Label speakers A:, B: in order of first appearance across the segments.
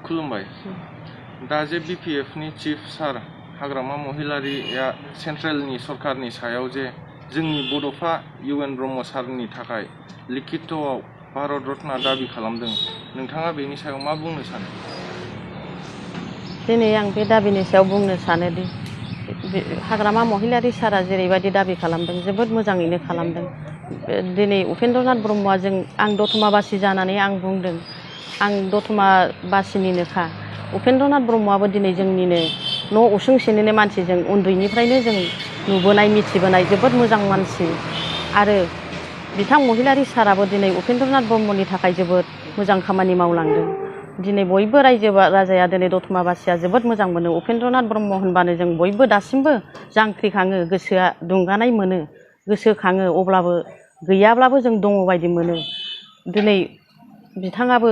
A: खुलुमबाय दा जे BPF नि चिफ सार हाग्रामा महिलारिया सेन्ट्रेलनि सरकारनि सायाव जे जोंनि बड'फा UN ब्रह्म सारनि थाखाय लिखितआव भारत रत्न दाबि खालामदों नोंथाङा बेनि सायाव मा बुंनो सानो?
B: दिनै आं बे दाबिनि सायाव बुंनो सानोदि हाग्रामा महिलारि सारा जेरैबायदि दाबि खालामदों जोबोद मोजाङैनो खालामदों। दिनै उपेन्द्रनाथ ब्रह्मआ आं दतमाबासि जानानै आं बुंदों आं दतमाबासिनिनोखा उपेन्द्रनाथ ब्रह्मआबो दिनै जोंनिनो न' उसुंसेनिनो मानसि जों उन्दैनिफ्रायनो जों नुबोनाय मिथिबोनाय जोबोद मोजां मानसि आरो बिथां महिलारि साराबो दिनै उपेन्द्रनाथ ब्रह्मनि थाखाय जोबोद मोजां खामानि मावलांदों। दिनै बयबो रायजो राजाया दिनै दतमाबासिया जोबोद मोजां मोनो उपेन्द्रनाथ ब्रह्म होनबानो जों बयबो दासिमबो जांख्रिखाङो गोसोआ दुंगानाय मोनो गोसोखाङो अब्लाबो गैयाब्लाबो जों दङ बायदि मोनो। दिनै बिथाङाबो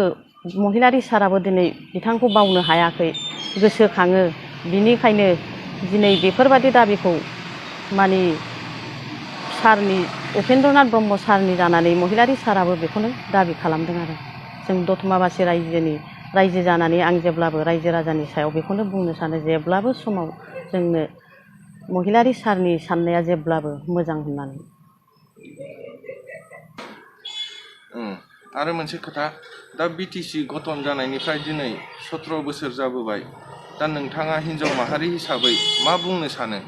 B: महिलारि साराबो दिनै बिथांखौ बावनो हायाखै गोसोखाङो बिनिखायनो दिनै बेफोरबादि दाबिखौ माने सारनि उपेन्द्रनाथ ब्रह्म सारनि जानानै महिलारि साराबो बेखौनो दाबि खालामदों आरो जों दतमाबासि रायजो जानानै आं जेब्लाबो रायजो राजानि सायाव बेखौनो बुंनो सानो जेब्लाबो समाव जोंनो महिलारि सारनि साननाया जेब्लाबो मोजां होननानै।
A: आरो मोनसे खोथा दा BTC गठन जानायनिफ्राय दिनै 17 बोसोर जाबोबाय दा नोंथाङा हिन्जाव माहारि हिसाबै मा बुंनो सानो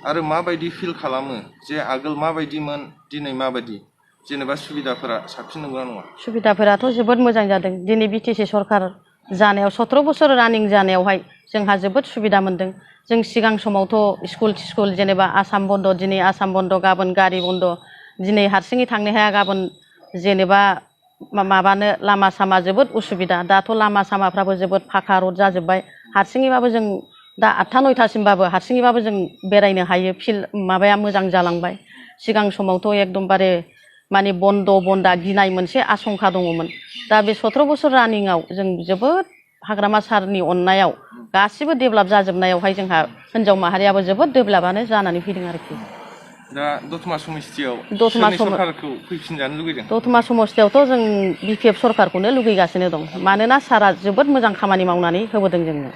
A: आरो माबायदि फिल खालामो जे आगोल माबायदिमोन दिनै माबायदि जेनेबा सुबिदाफोरा साबसिन नंगौना नङा?
B: सुबिदाफोराथ' जोबोद मोजां जादों। दिनै BTC सरकार जानायाव 17 बोसोर रानिं जानायावहाय जोंहा जोबोद सुबिदा मोनदों। जों सिगां समावथ' स्कुल जेनेबा आसाम बन्द दिनै आसाम बन्द गाबोन गारि बन्द दिनै हारसिङै थांनो हाया गाबोन जेनेबा माबानो लामा सामा जोबोद उसुबिदा दाथ' लामा सामाफ्राबो जोबोद फाखा रड जाजोब्बाय हारसिङैबाबो जों दा 8टा 9टासिमबाबो हारसिङैबाबो जों बेरायनो हायो माबाया मोजां जालांबाय। सिगां समावथ' एकदमबारे माने बन्दा गिनाय मोनसे आशंका दङमोन। दा बे 17 बोसोर रानिंआव जों जोबोद हाग्रामा सारनि अननायाव गासिबो डेभेलप जाजोबनायावहाय जोंहा हिन्जाव माहारियाबो जोबोद डेभेलपआनो जानानै फैदों आरोखि।
A: दा दतमा समस्थियाव सोरनि सरकारखौ फैफिनजानो लुगैदों?
B: दतमा समस्थियावथ' जों BPF सरकारखौनो लुगैगासिनो दं मानोना सारा जोबोद मोजां खामानि मावनानै होबोदों जोंनो।